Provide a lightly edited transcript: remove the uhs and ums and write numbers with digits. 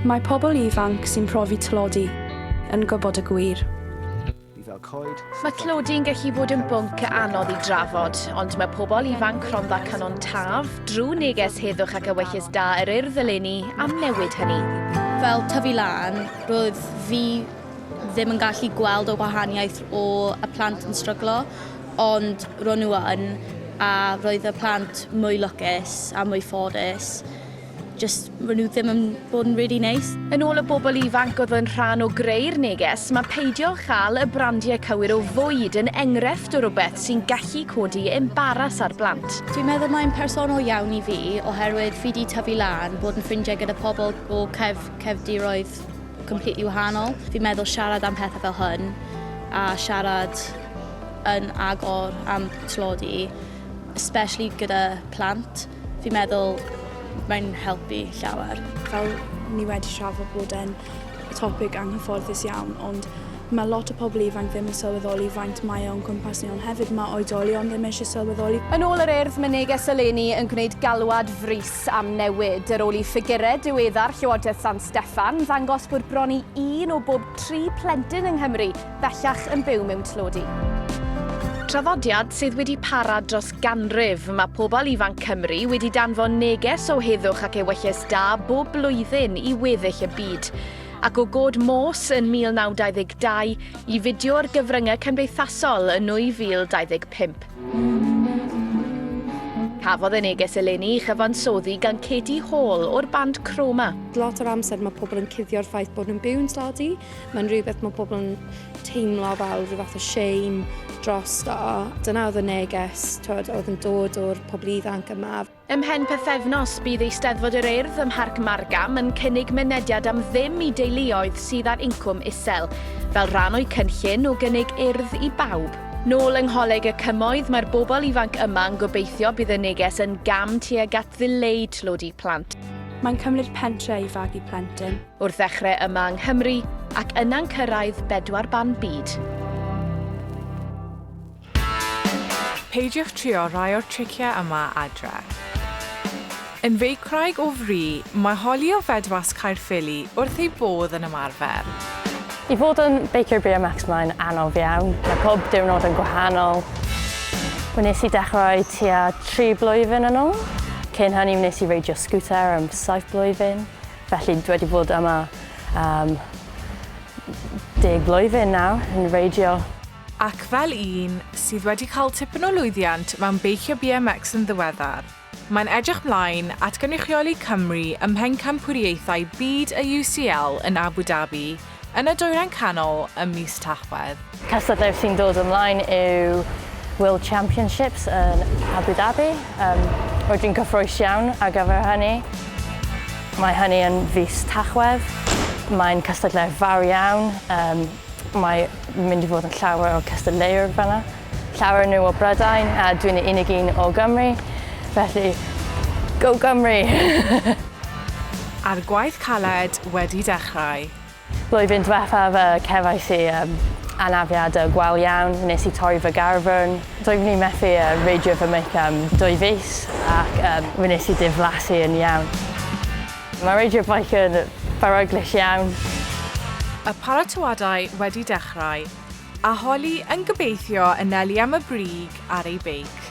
Mae pobl ifanc sy'n profi tlodi yn gwybod y gwir. Mae tlodi'n gallu bod yn bwnc anodd i drafod, ond mae pobl ifanc Rhondda Cynon Taf, drwy neges heddwch ac ewyllys da yr Urdd eleni, am newid hynny. Fel tyfu lan, roedd fi ddim yn gallu gweld y gwahaniaeth o y plant yn stryglo, ond ro'n nhw yn, a roedd y plant mwy lwcus a mwy ffodus. Just, ro'n nhw ddim yn bod yn really neis. Yn ôl y bobl ifanc oedd yn rhan o greu'r neges, mae peidio chael y brandiau cywir o fwyd yn enghraifft o rywbeth sy'n gallu codi embaras ar blant. Dwi'n meddwl mae'n personol iawn i fi, oherwydd fi 'di tyfu lan, bod yn ffrindiau gyda pobl o cef cefndiroedd completely wahanol. Fi'n meddwl siarad am pethau fel hyn a siarad yn agor am tlodi, especially gyda plant, fi'n meddwl mae'n helpu llawer. Fel ni wedi trafod bod e'n topig anghyfforddus iawn, ond mae lot o pobl ifanc ddim yn sylweddoli faint mae o'n cwmpas ni, ond hefyd mae oedolion ddim eisiau sylweddoli. Yn ôl yr Urdd, mae neges eleni yn gwneud galwad frys am newid, ar ôl i ffigurau diweddar Llywodraeth San Steffan ddangos bod bron i un o bob tri phlentyn yng Nghymru bellach yn byw mewn tlodi. Traddodiad sydd wedi para dros ganrif, mae pobl ifanc Cymru wedi danfon neges o heddwch ac ewyllys da bob blwyddyn i weddill y byd. Ac o god Morse yn 1922 i fideo ar gyfryngau cymdeithasol yn 2025. Cafodd y neges eleni ei chyfansoddi gan Katie Hall o'r band Chroma. Lot o'r amser mae pobl yn cuddio'r ffaith bod nhw'n byw'n tlodi. Mae'n rhywbeth mae pobl yn teimlo fel rhyw fath o shame drosto. Dyna oedd y neges twod, oedd yn dod o'r pobl ifanc yma. Ymhen pythefnos, bydd Eisteddfod yr Urdd ym Mharc Margam yn cynnig mynediad am ddim i deuluoedd sydd ar incwm isel, fel rhan o'u cynllun o gynnig Urdd i bawb. Nôl yng Ngholeg y Cymoedd, mae'r bobl ifanc yma yn gobeithio bydd y neges yn gam tuag at ddileu tlodi plant. Mae'n cymryd pentre i fagu plentyn. Wrth ddechrau yma yng Nghymru ac yna'n cyrraedd bedwar ban byd. Peidiwch trio rhai o'r triciau yma adre. Yn feicwraig o fri, mae Holly o Fedwas Caerffili wrth ei bodd yn ymarfer. I fod yn beiciwr BMX mae'n anodd iawn. Mae pob diwrnod yn gwahanol. Wnes i dechrau tua tri blwyddyn yn ôl. Cyn hynny wnes i reidio sgwter am saith blwyddyn. Felly dwi wedi bod yma am deg blwyddyn nawr yn reidio. Ac fel un sydd wedi cael tipyn o lwyddiant mewn beicio BMX yn ddiweddar, mae'n edrych mlaen at gynrychioli Cymru ym Mhencampwriaethau Byd y UCL yn Abu Dhabi yn y Dwyrain Canol ym mis Tachwedd. Cystadleuaeth sy'n dod ymlaen yw World Championships yn Abu Dhabi. Um, rydw i'n cyffrous iawn ar gyfer hynny. Mae hynny yn fis Tachwedd. Mae'n cystadleuaeth fawr iawn. Um, Mae mynd i fod yn llawer o cystadleuwyr fan'na. Llawer nhw o Brydain a dwi'n y unig un o Gymru. Felly, go Gymru! A'r gwaith caled wedi dechrau. Blwyddyn diwethaf cefais i anafiad gwael iawn, wnes i torri fy garfwrn. Doeddwn i methu reidio fy meic am dwy fis ac wnes i diflasu yn iawn. Mae reidio beic yn beryglus iawn. Y paratoadau wedi dechrau, a Holly yn gobeithio anelu am y brig ar ei beic.